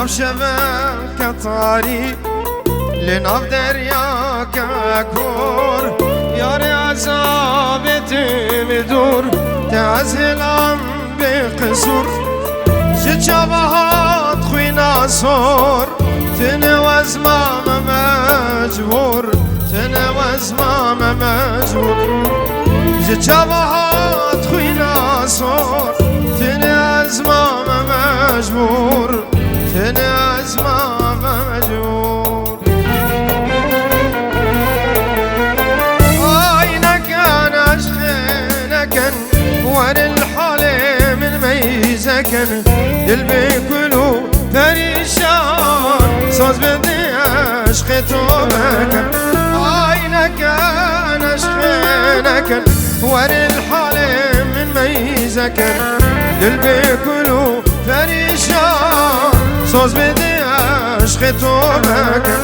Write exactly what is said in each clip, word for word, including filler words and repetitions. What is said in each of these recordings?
Ev şeveke tarî, li nav deryake kor, yarê ezabê tê min dûr, te ez hêlam bê qisûr. Ji çava hat xwîna sor, tune ez mame mecbûr, tune ez mame mecbûr. Ji çava hat xwîna sor, tune ez mame mecbûr. Tune ez mame mecbûr. Ay neken, eşqê neken, werin halê min meyzeken. Dil bê kul û perîşan, saz bidê eşqê to mekem. Ay neken, eşqê neken, werin halê min meyzeken. Dil bê kul û perîşan, soz bidê eşqê to mekem.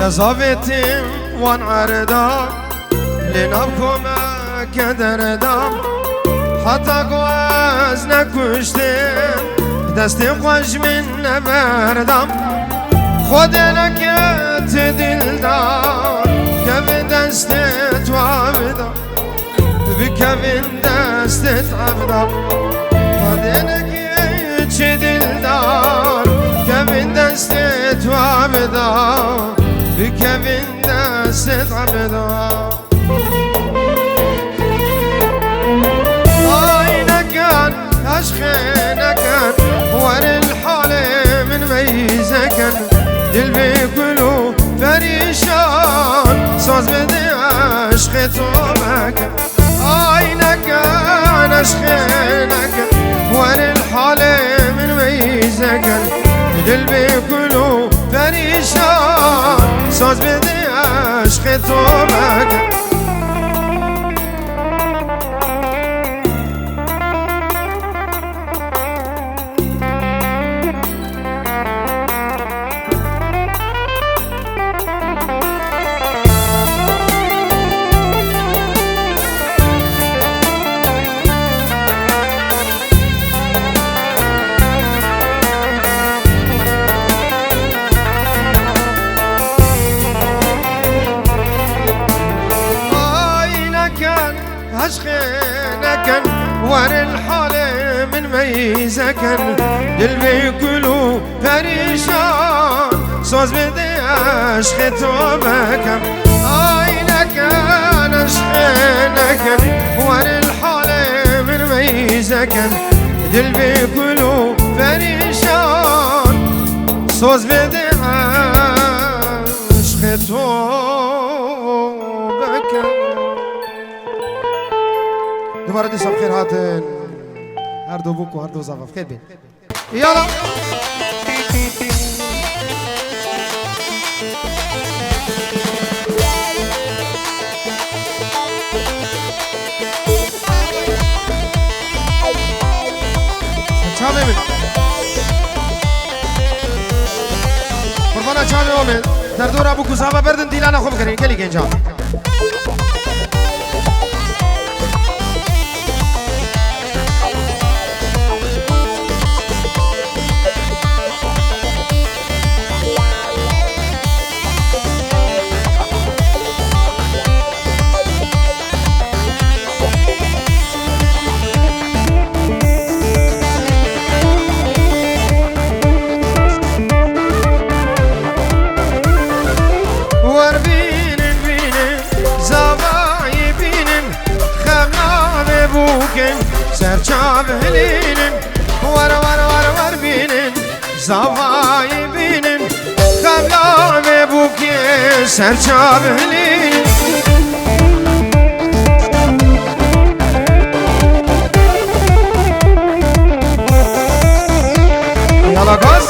Te zavêtim wan erda, li nav komeke derda, heta ku ez nekuştim, destê xwe ji min neverdam. Xwedê neke tu dildar, kevin destê tu avda. Bikevin destê tu avda. Xwedê neke tu dildar, kevin destê tu avda. Bikevin destê tu avda. Ay neken, eşqê neken, werin halê min meyzeken. Dil bê kul û perîşan, saz bidê eşqê to mekem. Ay neken, eşqê neken, werin halê min meyzeken. Dil bê kul û perîşan, saz bidê eşqê to mekem. Ay neken, eşqê neken, werin halê min meyzeken. Dil bê kul û perîşan, soz bidê eşqê to mekem. Ay neken, eşqê neken, werin halê min meyzeken. Dil bê kul û perîşan, soz bidê eşqê to mekem. Dubare dîsa bi xêr hatin. Her du bûk û her du zava bi xêr bên. Yala. Çavê min. Qurbana çavê min. Derdora bûk û zava berdin, dîlana xwe bigirin, gelî gencan. Wer bînin, bînin, zavayî bînin, xemla vê bûkin, ser çav hilînin. Wer, wer, wer, wer bînin, zavayî bînin, xemla vê bûkê, ser çav hilînin. Yala gaz.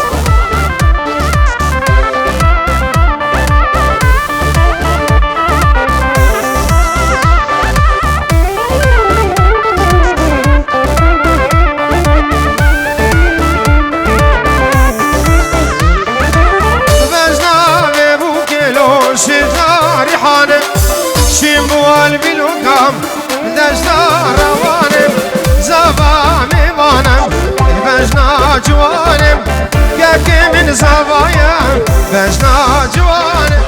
Ciwanim, kekê min zavaye, bejna ciwanim.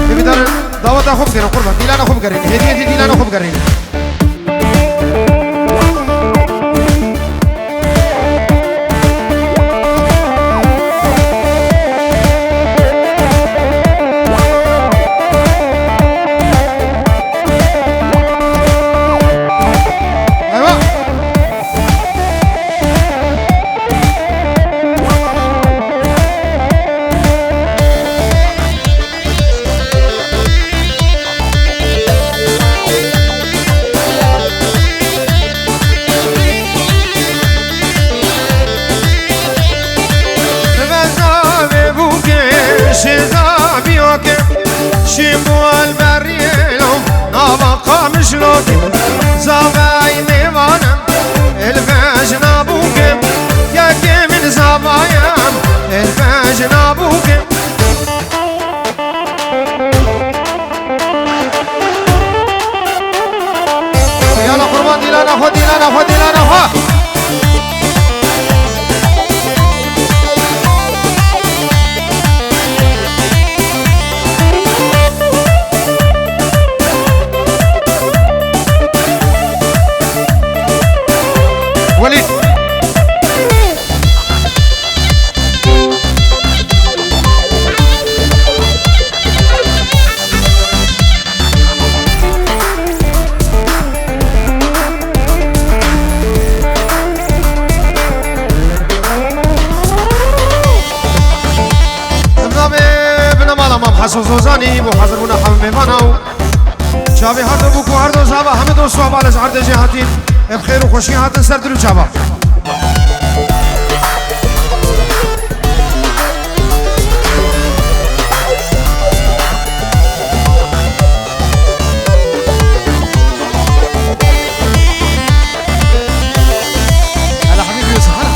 Hêvîdarin, daweta xwe bigerin, qurban. Dîlana xwe bigerin. Hêdî hêdî dîlana xwe bigerin. Veza vê bûkê, şêza biyokê, şîn bû el beriyê lo, nava qamişlokê, zavey mêvanem, el vejna bûkê, kekê min zavayem, el vejna bûkê. Yala qurban dîlana xwe, dîlana xwe, dîlana xwe. Welîd. Bi navê binemala Mam Heso Zozanî bo hazirbûna hemî mêvana û çavê her do bûk û her do zava hemî dost û heval ez erdê jê hatîn. Em xêr û xweşî hatin ser dil û çava. Hele Habîbî Sahara.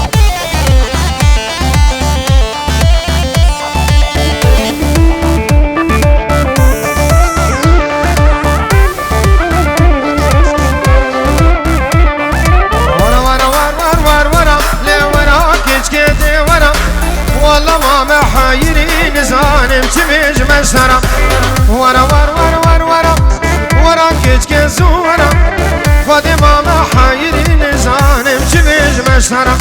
Wara, wara, war, war, war, wara, lê wara, keçkê dê wara. Wala mame hayirî nizanim çi bêjime ji te re. Wara, war, war, war, wara, wara, keçkê zû wara. Xwedê mame hayirî nizanim çi bêjime ji te re.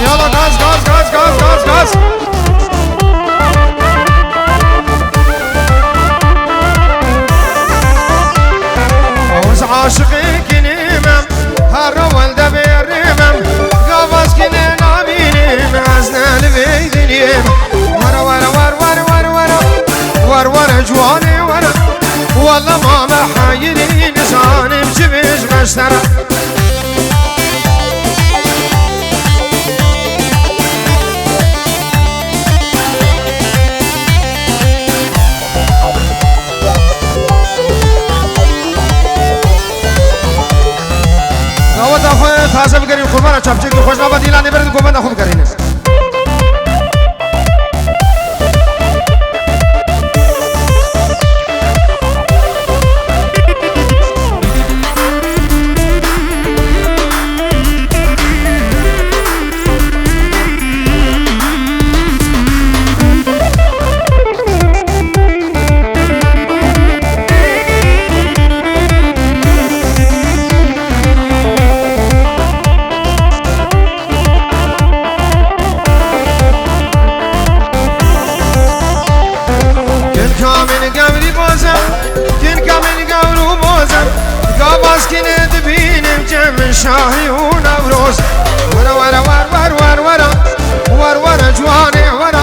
Yala gaz, gaz, gaz, gaz, gaz, gaz. Ez aşiqê kinî me. Her welde bêrî me, gavaz kinê nabînim, ez ne li vê dinyê me. Were, were, wer, wer, wer, were. Wer, were, ciwanê, were. Wele mame heyirî, nizanim çi bêjime ji te re. Daweta xwe taze bigerîn, qurbana çavçêkî xweş nava dîlanê berin, govenda xwe bigerîne. Kinka min gewrî boze, kinka min gewrû boze, gavaz kinê dibînim cem şahrî û Newroz. Were, were, wer, wer, wer, were, wer, were, ciwanê, were.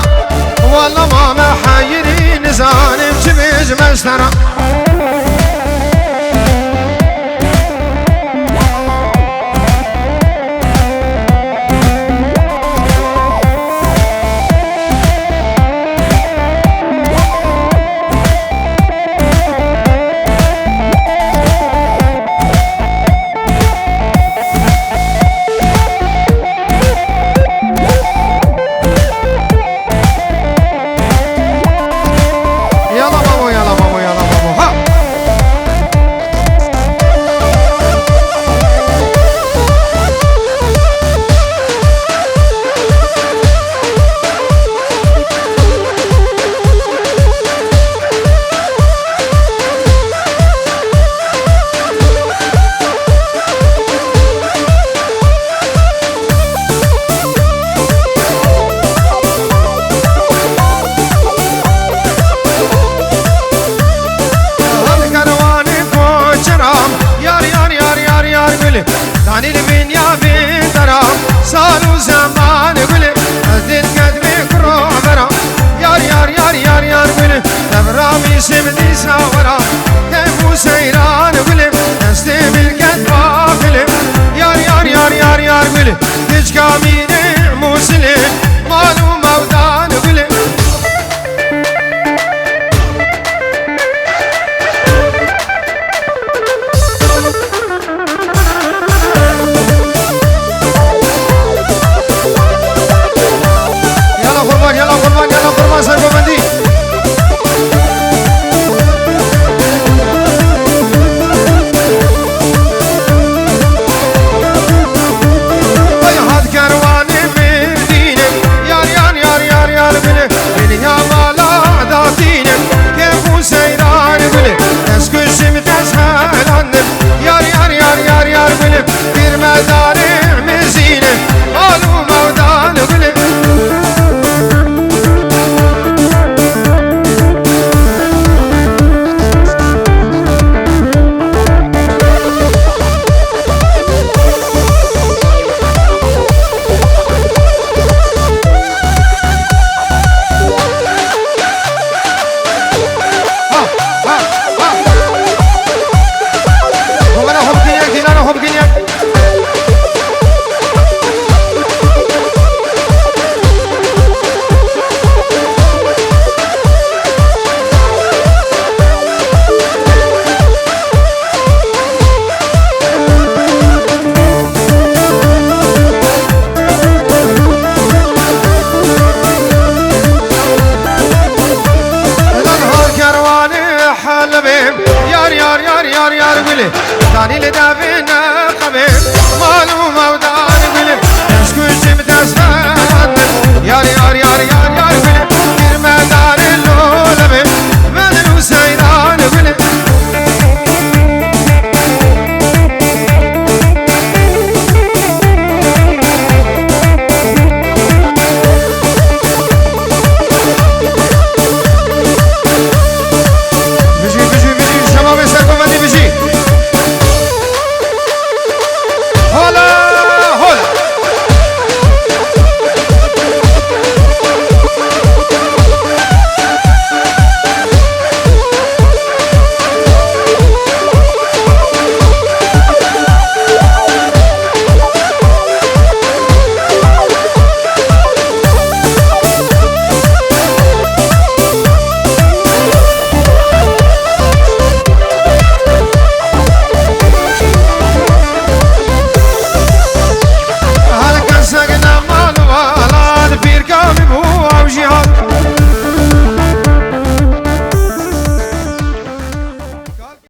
Wele mame heyirî, nizanim çi bêjime ji te re. Danî li Binyamîn dera, sal û zeman gulê, ez dê diket vê kuro vera. Yar, yar, yar, yar, yar gulê, devramî sim dîsa wera. Keyf û seyran gulê, destê min ket baxilê. Yar, yar, yar, yar, yar gulê, hiç kamînê mûsilê, mal û mewdan gulê. Yala qurban, yala qurban, yala qurban, ser govendî. Vay hat kerwanê Mêrdînê, yar, yar, yar, yar, yar, gulê, dinya mala datînê, kêf û seyran gulê, dest kuşim, dest helandim, yar, yar, yar, yar, yar, gulê, pîr medarê Mêzînê, mal û mewdan gulê. Lan ha kerwanê Helebê, yar, yar, yar, yar, yar, gulê, danî li devê neqebê, mal û mewdan gulê, dest kuşim, dest helandim, yar, yar, yar, yar, yar, gulê.